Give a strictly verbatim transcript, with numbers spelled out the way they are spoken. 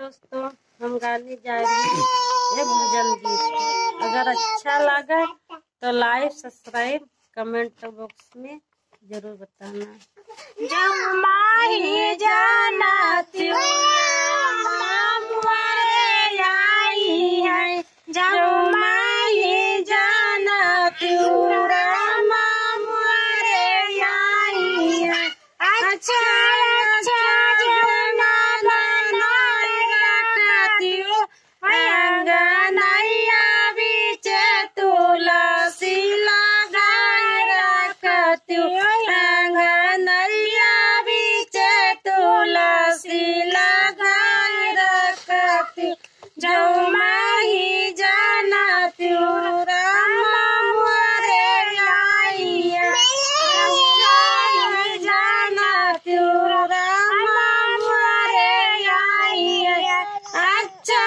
दोस्तों, हम गाने जा रहे हैं ये भजन गीत। अगर अच्छा लगा तो like, subscribe, comment box में जरूर बताना। जब माही जाना त्यों मामुआ रे आई है, जब माही जाना त्यों मामुआ रे आई है। अच्छा, अच्छा, जमाना बनाए रखतियो, अंगनैया बीचे तुलसी लगाए रखतियो, अंगनैया बीचे तुलसी लगाए रखतियो। जौ माही जाना त्यों रामा मोरे आइया, जौ माही जाना त्यों रामा मोरे आइया। अच्छा